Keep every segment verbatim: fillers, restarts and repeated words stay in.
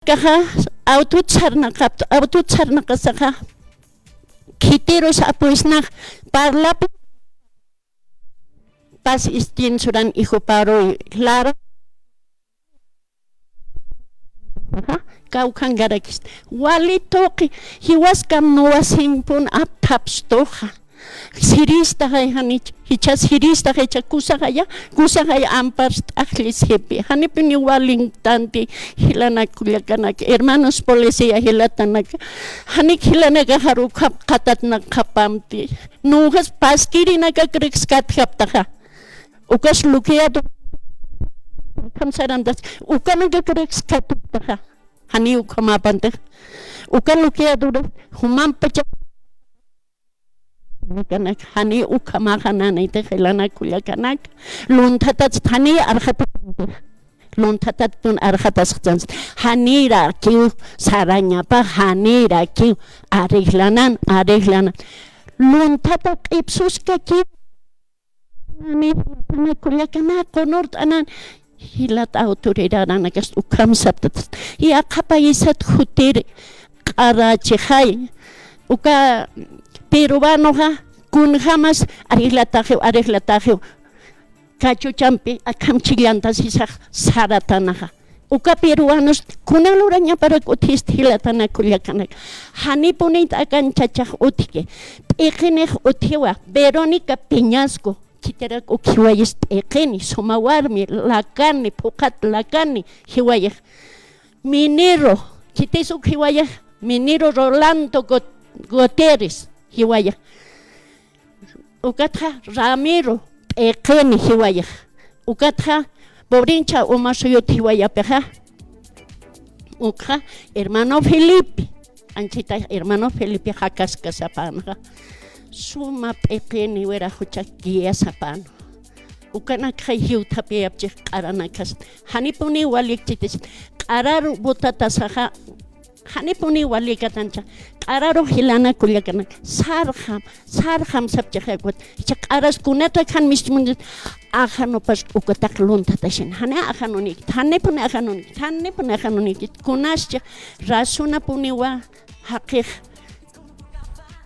Kaxa, awtut sarnaqapta, awtut sarnaqasaxa, khitirus apuysnax parlapi pas istin suran ijuparuy lara. Kawkhankarakista. Wali tuqi, jiwaskam nuwasimpun apthapstuxa. Siristaxay janich, jichha siristaxay, jichha kusaxaya, kusaxay amparst'axlli sipi. Janipuni walintanti, jilanak kullakanaka, hermanos policía jilatanaka. Janik jilanakaxar ukham qhatatnaqapamti. Nuxas paskirinakakrakskatjaptaxa. Ukas luqueado, ukham sarantas, ukanakakrakskatuptaxa. Jani ukhamapantix. Uka luqueadura, jumampacha Kullakanaka, jani ukhamaxa nanaytix jilanak kullakanaka. Lunthatatst jani arxatapantix. Lunthatatpun arxatasxtanst. Janirakiw sarañapax, janirakiw arreglanan, arreglanan. Lunthata q'ipsuskakiw. Nani, jilanak kullakanaka, qunurt'anan. Jilat autoridadanakas ukham saptatas. Yaqha paysat jutir q'arachixay. Uka peruanoxa kunjamas arreglataxiw, arreglataxiw. Cachuchampi akham chillantas jisax saratanaxa. Uka peruanos kuna lurañaparak utjist jilatanak kullakanaka. Janipunit akan chachax utjki. P'iqinix utjiwa, Verónica Peñasco. Khitirak ukhiwayis p'iqini, suma warmi, lakani, phuqhat lakani, jiwayix. Minero, khitis ukhiwayix, Minero Rolando Got-, Guterres, jiwayix. Ukatxa Ramiro, p'iqini, jiwayix. Ukatxa Pobrincha Umasuyut jiwayapixa. Ukxa hermano Felipe, anchita hermano Felipe jakaskasapanxa, suma p'iqini wiraxucha guiasapan. Ukanakxa jiwthapiyapchix q'aranakas. Janipuni walikchitis. Q'araru butatasaxa, janipuni walikatancha. Q'araru jilanak kullakanaka. Sarxam, sarxam sapchixakwat. Jichha q'aras kunata khan mistumunit. Ajanupas ukataq lunthatashin. Jani ajanunikit, janipuni ajanunikit, janipuni ajanunikit. Kunascha razonapuniwa jaqix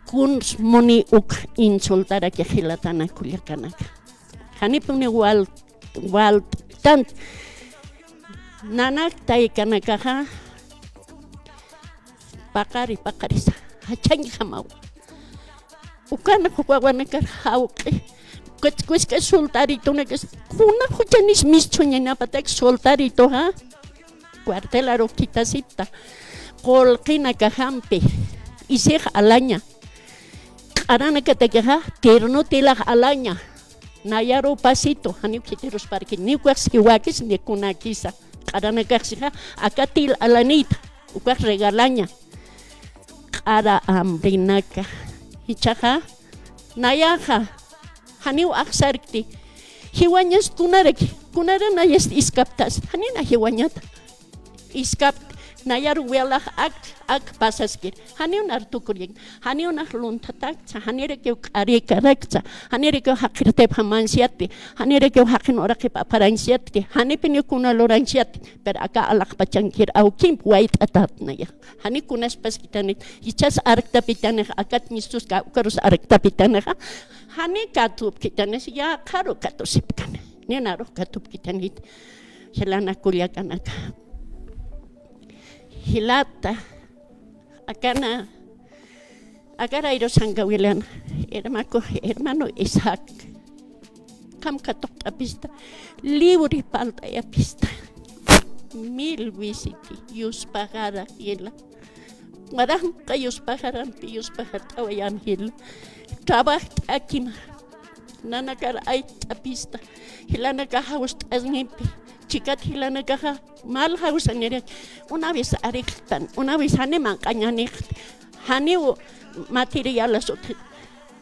kuns muni uk insultarakix jilatanak kullakanaka. Janipuni wal, walt'tant. Nanak taykanakaxa paqari, paqarisa, jachañjamaw. Ukan wawanakar jawq'i. Ukat wisk'a soldaritonakas, kuna juchanis mistuñanapatak soldaritoxa. Cuartelarux khitasipta. Qullqinakajampi. Isix alaña. Q'aranakatakixa, terno telax alaña. Nayaru pasito, janiw khitirusparki, ni ukax siwakis, ni kunakisa. Q'aranakaxsixa, aka tel alanita, ukax regalaña. Q'ara hambrenaka. Jichhaxa, nayaxa, janiw axsarkti. Jiwañas kunaraki, kunara nayas iskaptas, janina jiwañata. Iskap, nayaru wialax ak, ak pasaskir. Janiw nar tukurin, janiw nax lunthatakcha, janirakiw k'arikarakcha, janirakiw jaqirtip jamansiyati, janirakiw jaqin uraqip aparansiyati, janipiniw kuna luransiyati, pero aka alaxpachankir awkimp wayt'atat nayax. Jani kunaspas kitanit, jichhas arktapitanix, akat mistuska, ukarus arktapitanixa, jani katupkitanix, yaqharu katusipkani, ninarux katupkitanit, jilanak kullakanaka. Jilata, akana, akar ayrusankawilan, hermano, hermano Isaac, kham katuqt'apista, libre palt'ayapista, mil visiti, yuspaxara, jila. Waranqa yuspaxarampi, yuspaxart'awayam, jila. Trabajo t'akima. Nanakar ayt'apista, jilanakax jawst'asñimpi, chikat jilanakaxa mal jawsaniraki, una vez arreglan, una vez jani manq'añanixti, janiw materialas utji,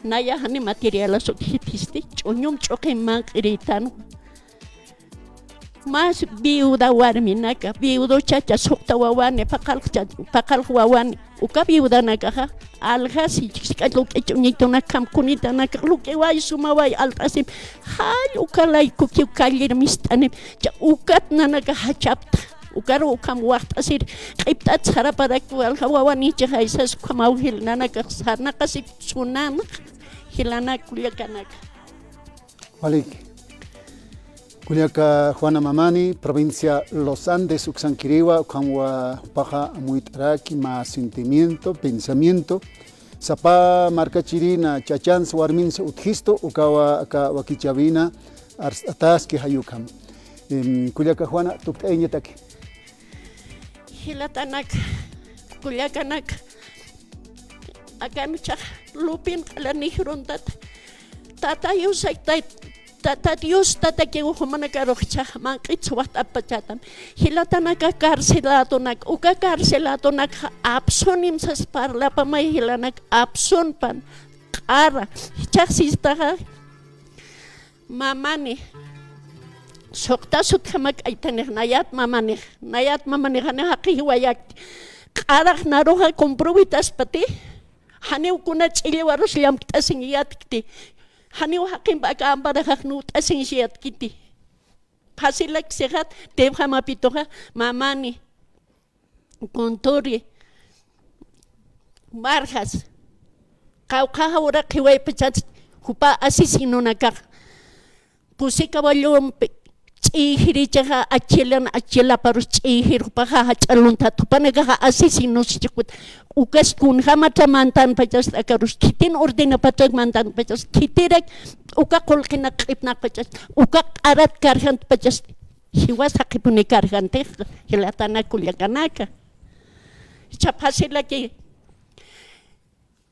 naya jani materialas utjithisti, ch'uñum ch'uqim manq'iritanwa. Mas viuda warminaka, viudo chacha, suqta wawani, paqalq cha-, paqalq wawani, uka viudanakaxa, aljasi, chisk'a luk'i ch'uñitunak, kham kunitanakax, luk'iway, sumaway, alt'asim, jall ukalaykukiw kallir mist'anim, cha ukat nanakax jachapta, Ukaru ukham waxt'asir q'ipt'at saraparak walja wawanichix aysas ukhamaw jilnanakax sarnaqasik sunanx jilanak kullakanaka. Walik. Kullaka Juana Mamani, provincia Los Andes, uksankiriwa, ukhamwa jupaxa amuyt'araki mä sentimiento, pensamiento, sapa markachirina, chachansa, warminsa utjistu, ukawa aka wakichäwina arst'ataski jayukham. Em, kullaka Juana, tukt'ayañataki. Jilatanak, kullakanaka, akan uchax lupin q'alanix juruntat. Tata Dios, Tata Dios, tatakiw jumanakarux jichhax manq'it suwaxt'apachätam. Jilatanaka, carceladonak, uka carceladonak apsunim sas parlapamay jilanak, apsunpan, q'ara, jichhax sistaxa, Mamani, suqtas utjamakaytanix, nayat mamanix, nayat mamanix, janiw jaqi jiwayakti. Q'arax naruxa comprobetaspati, janiw kuna ch'illiwarus llamkt'asiñ yatkti, janiw jaqimp aka amparaxax nuwt'asiñ yatkiti. Facilak sixat, tewjamapituxa, Mamani, Conturi, Vargas, qawqhaxa uraq jiwaypachat jupa asesinonakax, pusi caballompi ch'iyjirichaxa, achilan, achilaparus ch'iyjir jupaxa jach'a lunthat, jupanakaxa asesinos chiqwit, ukas kunjamata mantanpachas, akarus khitin ordenapachas mantanpachas, khitirak uka qullqinak q'ipnaqpachas, uka q'arat karjantpachas, jiwas jaqipuni karjantix, jilatanak kullakanaka. Jichha facilaki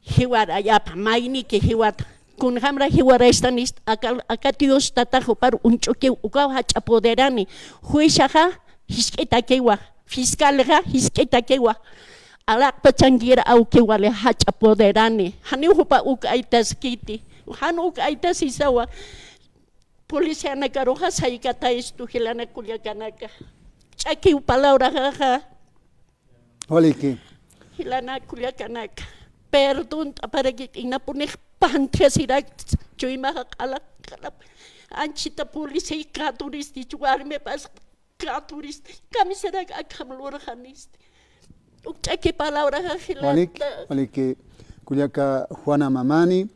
jiwarayapa, mayniki jiwata. Kunjamra jiwaraystanist, aka, aka Dios tata jupar uñch'ukiw, ukaw jach'a poderani. Juiciaxa jisk'itakiwa, fiscalxa jisk'itakiwa. Alaqpachankir awkiwali, jach'a poderani. Janiw jupa uk'aytaskiti. Jan uk'aytasisawa. Policianakaruxa saykataystu, jilanak kullakanaka. Ch'akiw palabraxaxa. Waliki. Jilanak kullakanaka. Perdont'aparakit, inapunix pantjasirak, chuymaxa q'ala, q'ala. Anchita policía katuristi, warmipas katuristi, kamisarak akham lurxanisti. Uk ch'aki palabraxa jilata. Waliki, waliki. Kullaka Juana Mamani,